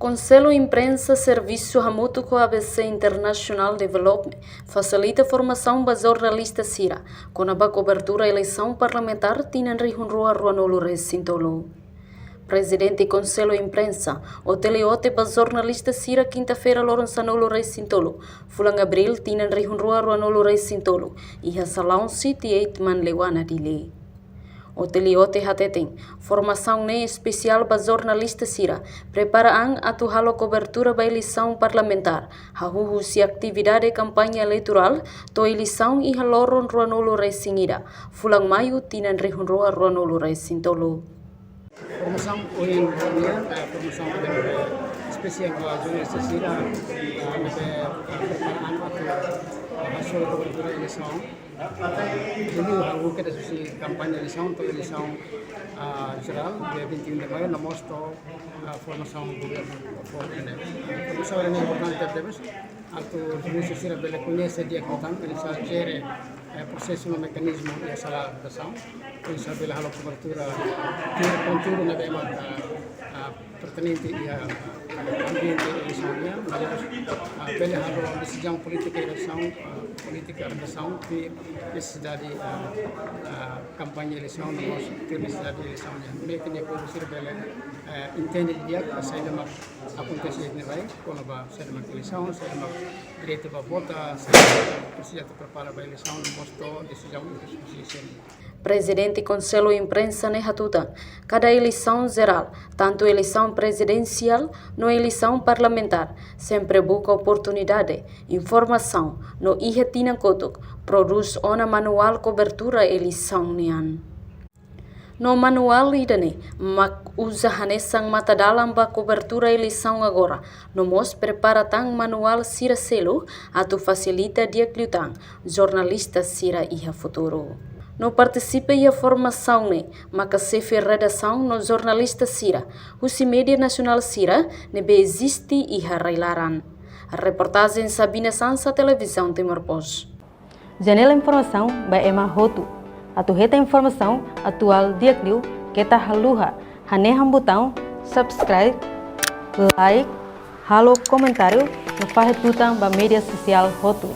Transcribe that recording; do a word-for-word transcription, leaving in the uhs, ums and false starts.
Konsellu Imprensa servisu hamutuk ho A B C International Development fasilita formasaun ba jornalista sira kona-ba kobertura eleisaun parlamentár tinan rihun rua ruanulu resin tolu. Prezidente Konsellu Imprensa, Otélio Ote ba jornalista sira kinta-feira loron sanulu resin tolu, fulan Abríl tinan rihun rua ruanulu resin tolu, iha salaun City Eight Manleuana Dili. Otélio Ote hateten, formasaun ne'e espesiál ba jornalista sira, prepara an atu halo kobertura ba eleisaun parlamentár, hahú husi atividade kampaña eleitorál, to'o eleisaun iha loron ruanulu resin ida, fulan Maiu tinan rihun rua ruanulu resin tolu. Formasaun ohin nian, eh, formasaun ne'ebé espesiál ba jornalista sira, eh, ne'ebé, eh, prepara an atu, eh, hasoru kobertura eleisaun. Dulu hahú kedas husi kampaña eleisaun, to'o eleisaun, ah, jerál, dia vinte e um de maio, no mós to'o, ah, formasaun governu foun ne'e. Formasaun ne'e importante tebes, atu jornalista sira bele koñese di'ak liután, oinsá jere, eh, prosesu no mekanizmu iha sala redasaun, oinsá bele halo kobertura, tuir konteúdu ne'ebé mak, ah, ah, pertinente iha ambiente eleisaun nian, no mós, ah, bele halo desizaun polítika eleisaun, ah, polítika redasaun, tuir nesesidade, ah, ah, kampaña eleisaun, no mós tuir nesesidade eleisaun nian. Ne'e atu nune'e povu sira bele, eh, entende di'ak saida mak akontese iha rai, kona-ba saida mak eleisaun, saida mak direitu ba vota, saida mak presiza atu prepara ba eleisaun, no mós to'o desizaun husi sira. Prezidente Konsellu Imprensa ne'e hatutan, kada eleisaun jerál, tantu eleisaun prezidensiál no eleisaun parlamentár, sempre buka oportunidade, informasaun, no iha tinan kotuk, prodús ona manuál kobertura eleisaun nian. No manuál ida-ne'e mak uza hanesan matadalan ba kobertura eleisaun agora, no mós prepara tan manuál sira seluk atu fasilita di'ak liután jornalista sira iha futuru. No partisipa iha formasaun ne'e maka xefe redasaun no jornalista sira husi média nasionál sira ne'ebé eziste iha rai-laran. Reportajen Sabina Sansa, Televizaun Timor Post. Janela informasaun ba ema hotu. Atu hetan informasaun atuál di'ak liu keta haluha hanehan butaun subscribe, like, halo komentáriu no fahe tutan ba média sosiál hotu.